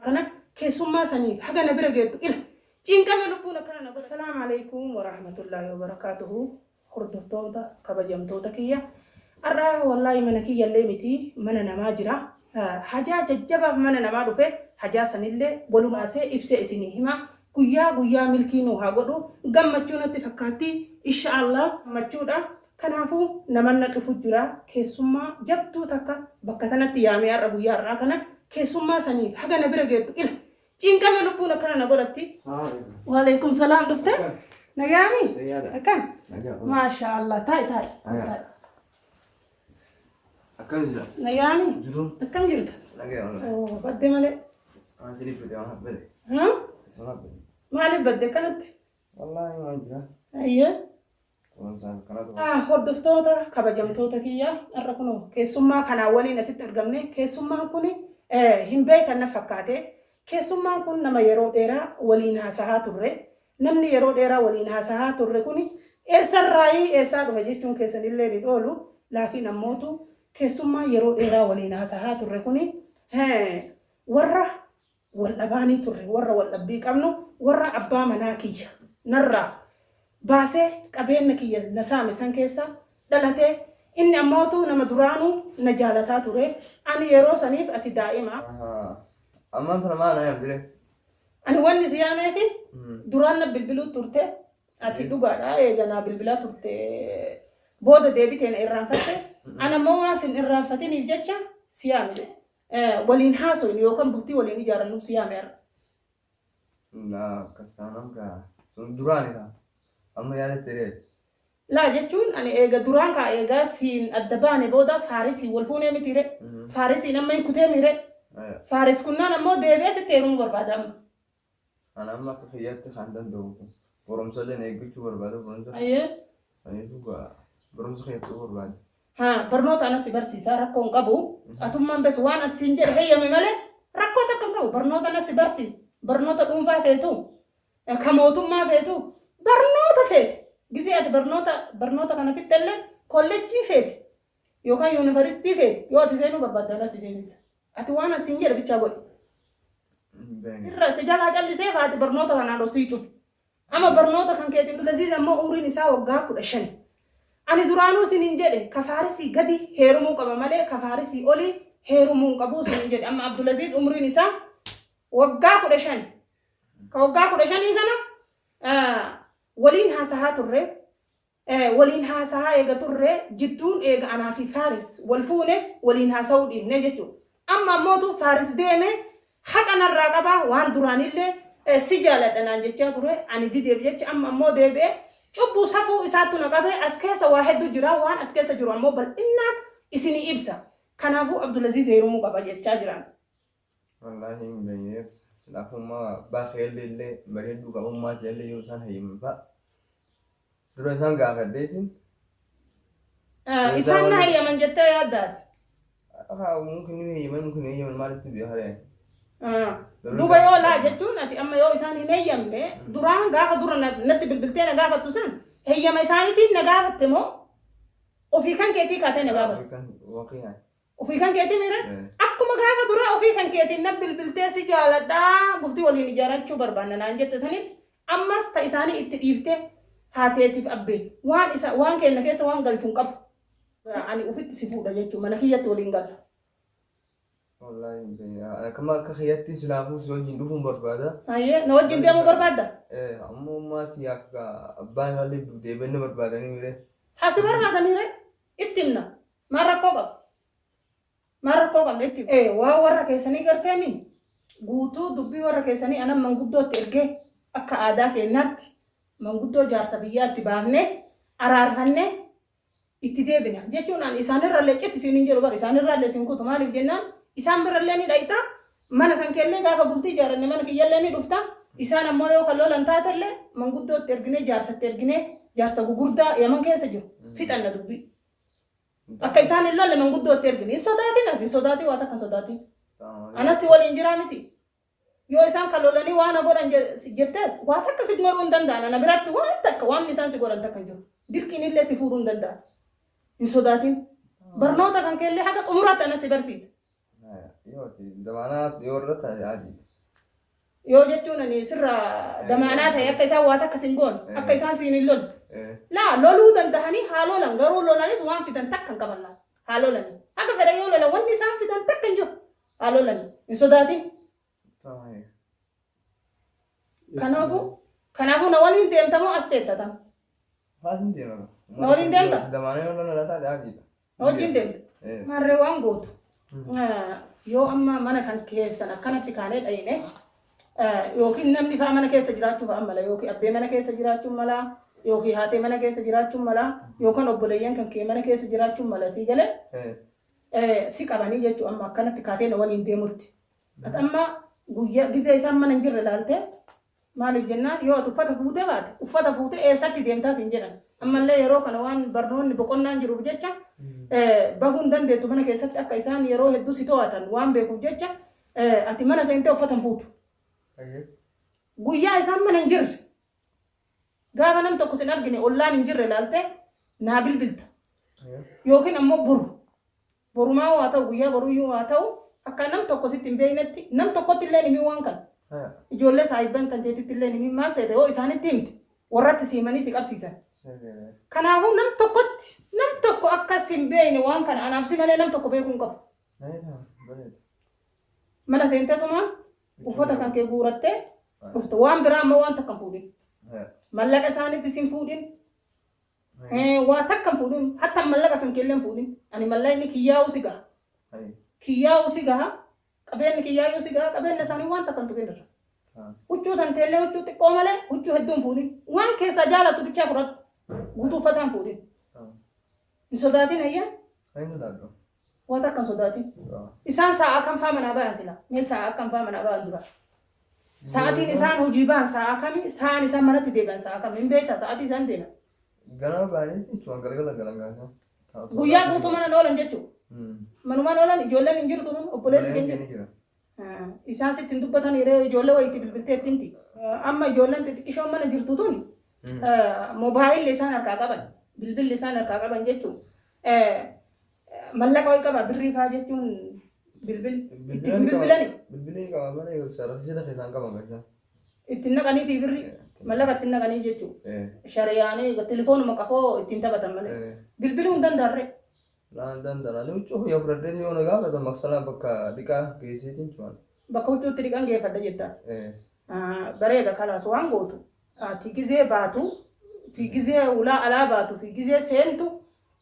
kana keessummaa saniif haga na bira geettu ila cinqame lubbuun akkana na godha. Assalaamu alaikum warahmatullaahi wabarakaatuhu. Hordoftoota kabajamtoota kiyya, har'a wallaahi mana kiyyallee miti, mana namaa jira. Hajaa jajjabaaf mana namaa dhufe. Hajaa sanillee walumaasee ibsee isinii hima. Guyyaa guyyaa milkii nuu haa godhu. Gammachuu natti fakkaatti, insha Allah gammachuudha. Kanaafuu naman na dhufu jira. Keessummaa jabduu takka bakka tanatti yaamee har'a guyyaa har'aa kana keessummaa saniif haga na bira geettu ila cinqame lubbuun akkana na godhatti. Waalaikum salaam, dhufte? Nagaami? Akkam? Maasha Allah. Taa'i, taa'i. Taa'i. Akkam jira? Nagaami? Jiruun. Akkam jirta? Nagaa. Oo, badde malee. Waan sirrii badde, waan badde. Haa? Isuma badde. Maaliif badde kanatti? Wallaahi waan jira. Ayyee. Kunuunsaan kanatu. Hordoftoota kabajamtoota kiyya, har'a kunoo keessummaa kanaan waliin asitti argamne. Keessummaan kun hin beekan na fakkaate. Keessummaan kun nama yeroo dheeraa waliin haasahaa turre. Namni yeroo dheeraa waliin haasahaa turre kun eessarraayii eessaa dhufe jechuun keessan illee ni oolu. Laakiin ammootu keessummaan yeroo dheeraa waliin haasahaa turre kun warra wal dhabaanii turre, warra wal dhabbii qabnu, warra abbaa manaa kiyya narraa baasee qabeenya kiyya na saame san keessa dhalatee. Inni ammootu nama duraanuu na jaalataa ture. Ani yeroo saniif ati daa'ima. Ammaan tana maal na yaamtire? Ani wanni si yaameefi duraan na bilbiluu turte. Ati dhugaadha, eega naa bilbilaa turte booda deebitee na irraanfatte. Ana ammoo waan sin irraanfatiniif jecha si yaame. Waliin haasoynu yookaan bultii waliin ijaarannuuf si yaame har'a. Naa akkas taanaan kaa sun duraani kaa amma yaadatte reeti. Laa, jechuun ani eega duraan kaa eegaa siin adda baane booda Faarisiin wal fuunee miti re. Faarisiin amma hin kutee mire. Faaris kunnaan ammoo deebi'ee sitti heerumuu barbaada amma. Ani amma akka kiyyaatti kan danda'u barumsa illee eeggachuu barbaada barumsa. Saniifuu gaa barumsa kiyya fudhuu barbaada. Haa, barnoota anas si barsiisaa, rakkoo hin qabu. Atummaan bes waan as siin jedhe heyyame malee rakkoo takka hin qabu. Barnoota anas si barsiisa. Barnoota dhuunfaa feetu, ka mootummaa feetu, barnoota feete. Gizee ati barnoota kana fixxellee kollejjii feete yookaan yuunivarsiitii feete yoo ati seenuu barbaadde anas si seensiisa. Ati waan as siin jedhe bichaa godhi. Irra si jalaa callisee faati barnoota kanaan osii cufi. Amma barnoota kan keetiin Abdulaziz ammoo umriin isaa waggaa 15. Ani duraanuu isiniin jedhe, ka Faarisii gadi heerumuu qaba malee ka Faarisii olii heerumuu hin qabu isiniin jedhe. Amma Abdulaziz umriin isaa waggaa 15. Ka waggaa 15 kana waliin haasahaa turre. Waliin haasahaa eega turre jidduun eega anaa fi Faaris wal fuune waliin haasa'uu dhiifne jechuudha. Amma ammootu Faaris deeme, haqa narraa qaba. Waan duraanillee si jaaladha naan jechaa ture ani dideef jecha amma ammoo deebi'e. Cubbuu safuu isaattu na qabe. As keessa waa hedduu jira. Waan as keessa jiru ammoo bal'innaan isinii ibsa. Kanaafuu Abdulaziz heerumuu qaba jechaa jiran. Wallaahi hin beekneef silaafummaa abbaa keellee illee bareedduu qabummaa ta'ellee yoo isaan hayyaman fa'a dura isaan gaafadheetiin. Isaan na hayyaman jettee yaaddaati? Haa, mumkin ni hayyaman, mumkin hin hayyaman, maalitti beekaa ree? Duuba yoo laa jechuun ati amma yoo isaan hin heeyyamne, duraan gaafa dura natti bilbiltee na gaafattu san heeyyama isaaniitiin na gaafatte moo ofii kan keetii kaatee na gaafatte? Ofii kan keetii miira? Akkuma gaafa duraa ofii kan keetiin na bilbiltee si jaaladhaa, bultii waliin ijaarachuu barbaanna naan jette sanitti ammas ta isaanii itti dhiiftee haateetiif abbee waan isa waan kenna keessa waan galchu hin qabu. Ani ofitti si fuudha jechuun mana kiyyatti waliin galla. Wallaahi hin beekaa. Akkuma akka kiyyatti silaafuu si wajjin dhufuun barbaada. Hayyee, na wajjin deemuu barbaadda? Ammoo maatii akka abbaan isaallee deebi'anii na barbaadanii miree. Haa si barbaadanii ree? Itti himna. Maal rakkoo qaba? Maal rakkoo qabna, itti himna. Waa warra keessanii garteemi guutuu dubbii warra keessanii anan manguddootti ergee akka aadaa keenyaatti manguddoo jaarsa biyyaatti baafnee araarfannee itti deebina jechuun ani isaanirrallee citti isiin hin jedhu bar, isaanirrallee isin kutu. Maaliif jennaan isaan birallee ni dhayxa, mana kan keellee gaafa bultii ijaaranne mana kiyyallee ni dhufta. Isaan ammoo yoo kan lolan taatellee manguddootti erginee, jaarsatti erginee, jaarsa gugurdaa Yaman keessa jiru fixanna dubbii. Akka isaan hin lolle manguddootti ergine. Hin sodaatin, ati hin sodaatin, waa takka hin sodaatin. Anas si waliin jiraa miti? Yoo isaan kan lolanii waan na godhan jettees waa takka si godhuu hin danda'an. Ana biratti waan takka waan isaan si godhan takka hin jiru. Dirqiin illee si fuudhuu hin danda'an. Hin sodaatin. Barnoota kan keellee haga xumuraatti anas si barsiisa. Yoo ati zamaanaa yoo irra taate adii. Yoo jechuun ani sirraa damaanaa ta'e akka isaan waa takka sin goone, akka isaan siin hin lolle. Laa loluu dandahanii haa lolan garuu lolanis waan fidan takka hin qaban laa. Haa lolanii. Haga fedhan yoo lolan wanni isaan fidan takka hin jiru. Haa lolanii. Hin sodaatin. Kanaafuu kanaafuu na waliin deemta moo as teetta tam? Haas hin deema. Na waliin deemta? Damaanee yoo lola taate haatiidha. Na wajjin deemta? Maarree waan gootu. Yoo amma mana kan keessan akkanatti kaanee dhayine yookiin namni fa'aa mana keessa jiraachuu fa'aa mala yookiin abbee mana keessa jiraachuu mala yookiin haatee mana keessa jiraachuu mala yookaan obboleeyyan kan kee mana keessa jiraachuu mala sii galee si qabanii jechuu amma akkanatti kaatee na waliin deemutti. Ati amma guyyaa gizee isaan mana hin jirre ilaaltee maaliif jennaan yoo ati uffata fuutee baate uffata fuutee eessatti deemtaa siin jedhan. Ammallee yeroo kana waan barnoonni boqonnaan jiruuf jecha bahuu hin dandeettu mana keessatti akka isaan yeroo hedduu si to'atan waan beekuuf jecha ati mana seentee uffata hin fuutu. Guyyaa isaan mana hin jirre gaafa nam tokko sin argine ollaan hin jirre ilaaltee naa bilbilta. Yookiin ammoo boru borumaa haa ta'u guyyaa boruyyuu haa ta'u akka nam tokko sitti hin beeknetti nam tokkotti illee himin waan kana. Ijoollee saahibban kan teetitti illee himin maal seete yoo isaanitti himte warratti siimanii si qabsiisan. Kanaafuu nam tokkotti nam tokko akka si hin beekne waan kana anaaf si malee nam tokko beekuu hin qabu. Mana seenteetumaan uffata kan kee guurattee dhufte waan biraa ammoo waan takka hin fuudhin. Mallaqa isaaniitti sin fuudhin. Waa takka hin fuudhin. Hatta mallaqa kan keellee hin fuudhin. Ani mallaqni kiyyaa'uu si gaha. Kiyyaa'uu si gaha. Qabeenyi kiyyaa'uu si gaha. Qabeenya isaanii waan takka hin tuqin irra. Huccuu tanteellee huccuu xiqqoo malee huccuu hedduu hin fuudhin. Waan keessaa jaalattu bichaa fudhadhu. Guutuu uffataa hin fuudhin. Hin sodaatin ayyaa. Waan takka hin sodaatin. Isaan sa'a kam faa manaa bayan sila? Mee sa'a akkam faa manaa bayan dura? Sa'atiin isaan hojii bahan sa'a kami? Sa'aan isaan manatti deebi'an sa'a kami? Hin beektaa sa'atii isaan deeman? Ganama ba'anii jechuun galgala galan gaafa. Guyyaa guutuu mana oolan jechuudha. Manumaan oolan ijoolleen hin jirtu mana obboleessi keenya. Jira. Isaan sitti hin dubbatan yeroo ijoollee wayiitti bilbiltee itti himti. Amma ijoolleen xixiqqishoon mana jirtu tuni moobaayilli isaan harkaa qaban bilbilli isaan harkaa qaban jechuun mallaqa wayii qaba birrii faa jechuun bilbil ittiin bilbilani Bilbilli qaba malee rasiida keessaan qaban kan ittiin naqanii fi birrii mallaqa ittiin naqanii jechuun shari'aanii telefoonuma qafoo ittiin taphatan malee bilbiluu hin danda'arre. Laan danda'an huccuu yoo fudhadhee yoo na gaafatan maqsalaa bakka dhiqaa geessiitiin cuman. Bakka huccuutti dhiqan geeffadha jetta. Bareeda kalaas waan gootu ati gizee baatu fi gizee ulaa alaa baatu fi gizee seentu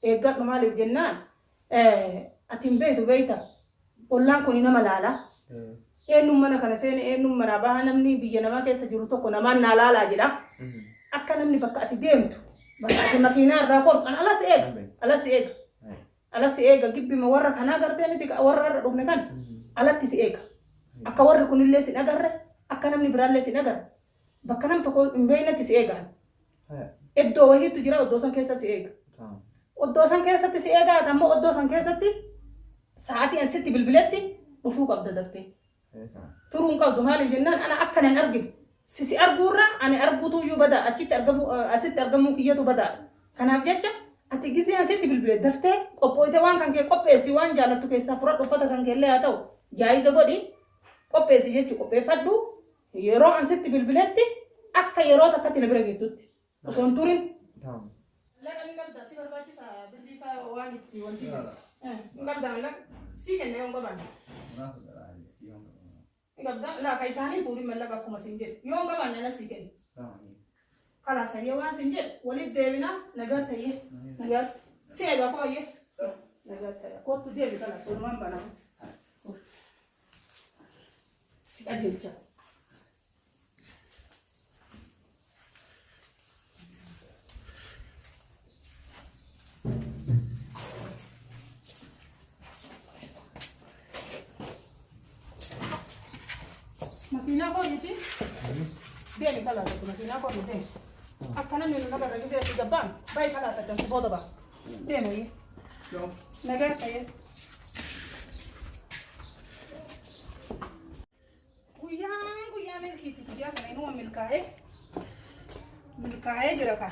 eeggadhu maaliif jennaan ati hin beektu beekta ollaan kun nama laala. Eenyuun mana kana seene eenyuun manaa baha namni biyya namaa keessa jiru tokko namaan naa laalaa jedha. Akka namni bakka ati deemtu bakka ati makiinaa irraa kortu an alas eega alas eega alas eega gibbima warra kanaa gartee miti warra irra dhufne kan alatti si eega. Akka warri kunillee sin agarre akka namni biraallee sin agarre bakka nam tokko hin beeknetti si eega. Iddoo wahiitu jira iddoo san keessa si eega. Iddoo san keessatti si eega ammoo iddoo san keessatti sa'aatii an sitti bilbiletti dhufuu qabda daftee. Turuu hin qabdu maaliif jennaan ana akka nan argine si arguurra ani arguutu iyyuu badaa achitti argamuu asitti argamuu kiyyatu badaadha. Kanaaf jecha ati gizee an sitti bilbile daftee qophooyte waan kan kee qopheessi waan jaalattu keessaa fudhadhu uffata kan keellee haa ta'u jaayiza godhi qopheessi jechuu qopheeffadhu yeroo an sitti bilbiletti akka yeroo takkatti na bira geettutti osoo hin turin. Mallaqa ni qabda si barbaachisa birrii faa waan itti wanti hin qabda mallaqa sii kenna yoo hin qabaanne. Ni qabda laa ka isaanii fuudhin mallaqa akkuma siin jedhe yoo hin qabaanne anas sii kenna. Kalaas hayyee waan siin jedhe walitti deebina nagaatti hayyee nagaatti si egaa koo hayyee nagaatti hayyee kootu deebi kalaas walumaan banaa si qajeelcha. Makiinaa koo miti deemi kalaas makiinaa koo deemi. Akka namni nu nagarra gisee si gabbaan bayi kalaas addan si booda ba'a. Deemi hayyee. Nagaatti hayyee. Guyyaan guyyaa milkiiti guyyaa kana inuma milkaa'ee milkaa'ee jira kaa.